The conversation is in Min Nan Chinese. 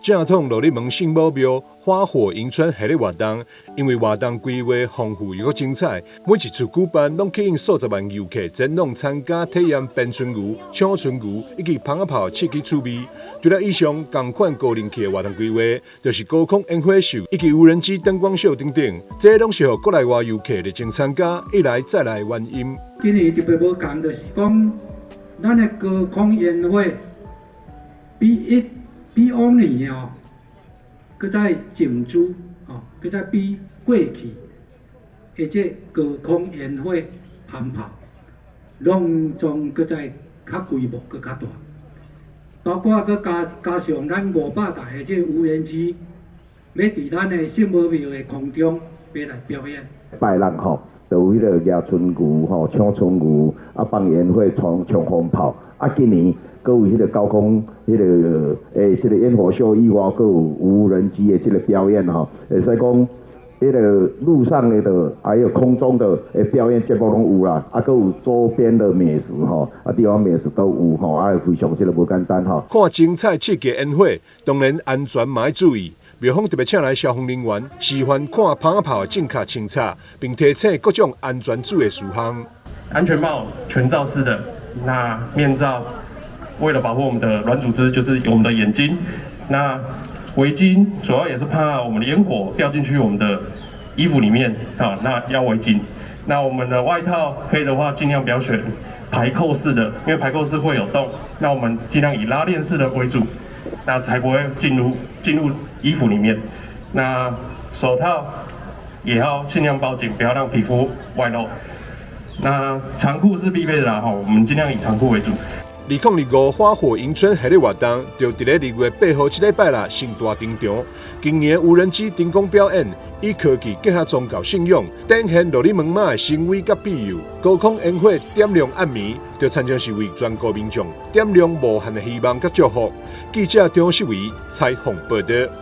正統鹿日門聖母廟花火迎春系列活動，因為活動規劃豐富又閣精彩，每一次舉辦攏吸引數十萬遊客前往參加體驗鞭春牛、搶春牛以及蜂仔炮刺激趣味。除了以上仝款高人氣的活動規劃，就是高空煙火秀以及無人機燈光秀等等，這攏是予國內外遊客熱情參加，一來再來的原因。今年特別無仝，就是講咱的高空煙火比往年哦，閣再精緻哦，閣再比過去的這高空煙火放炮，攏總閣再較規模，閣較大，包括閣加上咱500台的這無人機，欲佇咱的聖母廟的空中欲來表演。拜六吼，就有彼个蜈春牛吼，搶春牛，啊放煙火、衝衝風炮，啊今年閣有彼个高空彼个欸，這个煙火秀以外，閣有無人機的這个表演吼，會使講彼个陸上的，還有空中的欸表演節目攏有啦，啊，閣有周邊的美食吼，啊地方美食都有吼，啊非常這个無簡單吼。看精彩刺激煙火，當然安全嘛愛注意。廟方特別請來消防人員示範看蜂仔炮的正確清拆，並提醒各種安全注意事項。安全帽全罩式的，那面罩為了保護我們的軟組織，就是我們的眼睛。那圍巾主要也是怕我們的煙火掉進去我們的衣服裡面啊，那要圍巾。那我們的外套可以的話，盡量不要選排扣式的，因為排扣式會有洞。那我們盡量以拉鏈式的為主，那才不會進入衣服裡面。那手套也要盡量包緊，不要讓皮膚外露。那長褲是必備的啦，吼，我們盡量以長褲為主。2025花火迎春系列活動，就佇咧2月8號這禮拜六盛大登場。今年無人機燈光表演，以科技結合宗教信仰，展現鹿日門媽的神威佮庇佑。高空煙火點亮暗暝，就親像是為全國民眾點亮無限的希望佮祝福。記者張世維採訪報導。